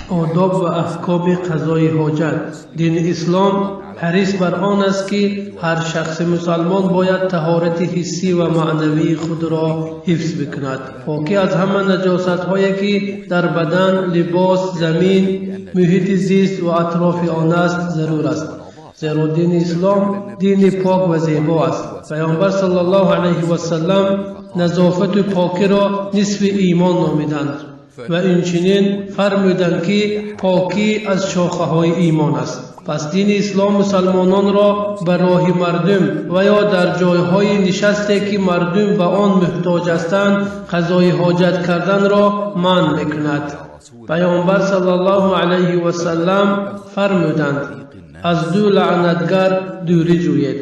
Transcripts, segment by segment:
Одоб ва аҳкоми қазои ҳоҷат. Дини ислом ҳарис бар он аст, ки ҳар шахси мусалмон бояд таҳорати ҳиссӣ ва маънавии худро ҳифз бикунад. Покӣ аз ҳама наҷосатҳое, ки дар бадан, либос, замин, муҳити зист ва атрофи он аст, зарур аст. Зеро дини ислом дини пок ва зебо аст. Паёмбар саллаллоҳу алайҳи васаллам назофату покиро нисфи имон номиданд ва инчунин фармуданд, ки покӣ аз шохаҳои имон аст. Пас дини ислом мусалмононро ба роҳи мардум ва ё дар ҷойҳои нишасте, ки мардум ба он муҳтоҷ ҳастанд, қазои ҳоҷат карданро манъ мекунад. Паёмбар саллаллоҳу алайҳи васаллам фармуданд: «Аз ду лаънатгар дурӣ ҷӯед».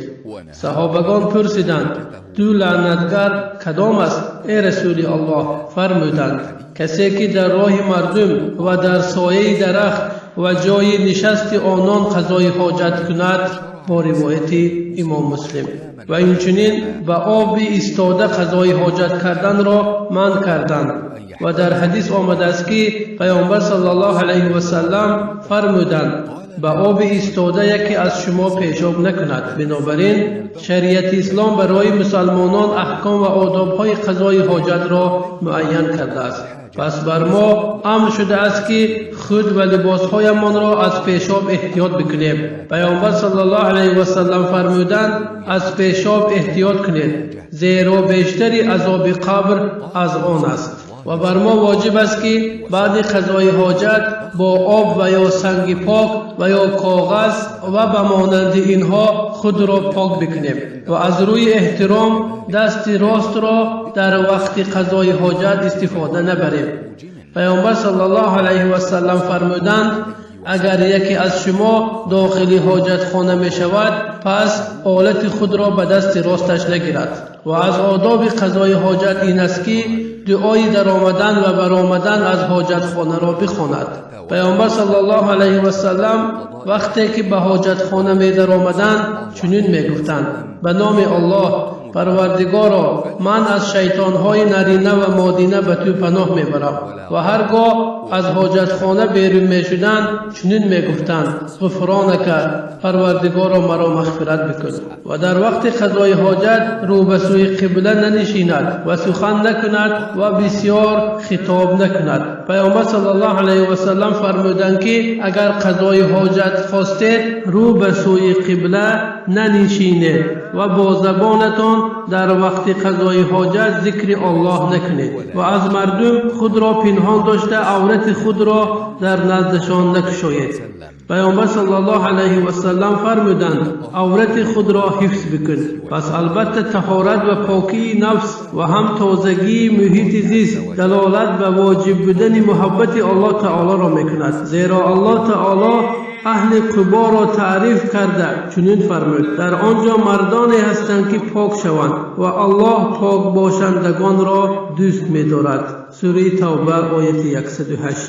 Саҳобагон пурсиданд: «Ду лаънатгар кадом аст, эй Расули Аллоҳ?» Фармуданд: «Касе, ки дар роҳи мардум ва дар сояи дарахт ва ҷои нишасти онон қазои ҳоҷат кунад», бо ривояти Имом Муслим. Ва инчунин ба оби истода қазои ҳоҷат карданро манъ карданд. Ва дар ҳадис омадааст, ки Паёмбар саллаллоҳу алайҳи васаллам фармуданд: «Ба оби истода яке аз шумо пешоб накунад». Бинобар ин шариати ислом барои мусалмонон аҳком ва одобҳои қазои ҳоҷатро муайян кардааст. Пас бар мо амр шудааст, ки худ ва либосҳоямонро аз пешоб эҳтиёт бикунем. Паёмбар саллаллоҳу алайҳи васаллам фармуданд: «Аз пешоб эҳтиёт кунед, зеро бештари азоби қабр аз он аст». Ва бар мо воҷиб аст, ки баъди қазои ҳоҷат бо об ва ё санги пок ва ё коғаз ва ба монанди инҳо худро пок бикунем ва аз рӯи эҳтиром дасти ростро дар вақти қазои ҳоҷат истифода набарем. Паёмбар саллаллоҳу алайҳи васаллам фармуданд: «Агар яке аз шумо дохили ҳоҷатхона мешавад, пас олати худро ба дасти росташ нагирад». Ва аз одоби қазои ҳоҷат ин аст, ки дуои даромадан ва баромадан аз ҳоҷатхонаро бихонад. Паёмбар саллаллоҳу алайҳи васаллам вақте ки ба ҳоҷатхона медаромаданд, чунин мегуфтанд: «Ба номи Аллоҳ, Парвардигоро, ман аз шайтонҳои нарина ва модина ба ту паноҳ мебарам». Ва ҳар гоҳ аз ҳоҷатхона берун мешуданд, чунин мегуфтанд: «Ғуфронака, Парвардигоро, маро мағфират бикун». Ва дар вақти қазои ҳоҷат рӯ ба сӯи қибла нанишинад ва сухан накунад ва бисёр хитоб накунад. Паёмбар саллаллоҳу алайҳи васаллам фармуданд, ки агар қазои ҳоҷат хостед, рӯ ба сӯи қибла нанишинед ва бо забонатон дар вақти қазои ҳоҷат зикри Оллоҳ накунед ва аз мардум худро пинҳон дошта, аврати худро дар наздашон накушоед. Паёмбар саллаллоҳу алайҳи васаллам фармуданд: «Аврати худро ҳифз бикун». Пас албатта таҳорат ва покии нафс ва ҳам тозагии муҳити зист далолат ба воҷиб будани муҳаббати Аллоҳ таолоро мекунад, зеро Аллоҳ таоло аҳли Қуборо таъриф карда чунин фармуд: «Дар он ҷо мардоне ҳастанд, ки пок шаванд ва Аллоҳ пок бошандагонро дӯст медорад». Сураи Тавба, ояти 108.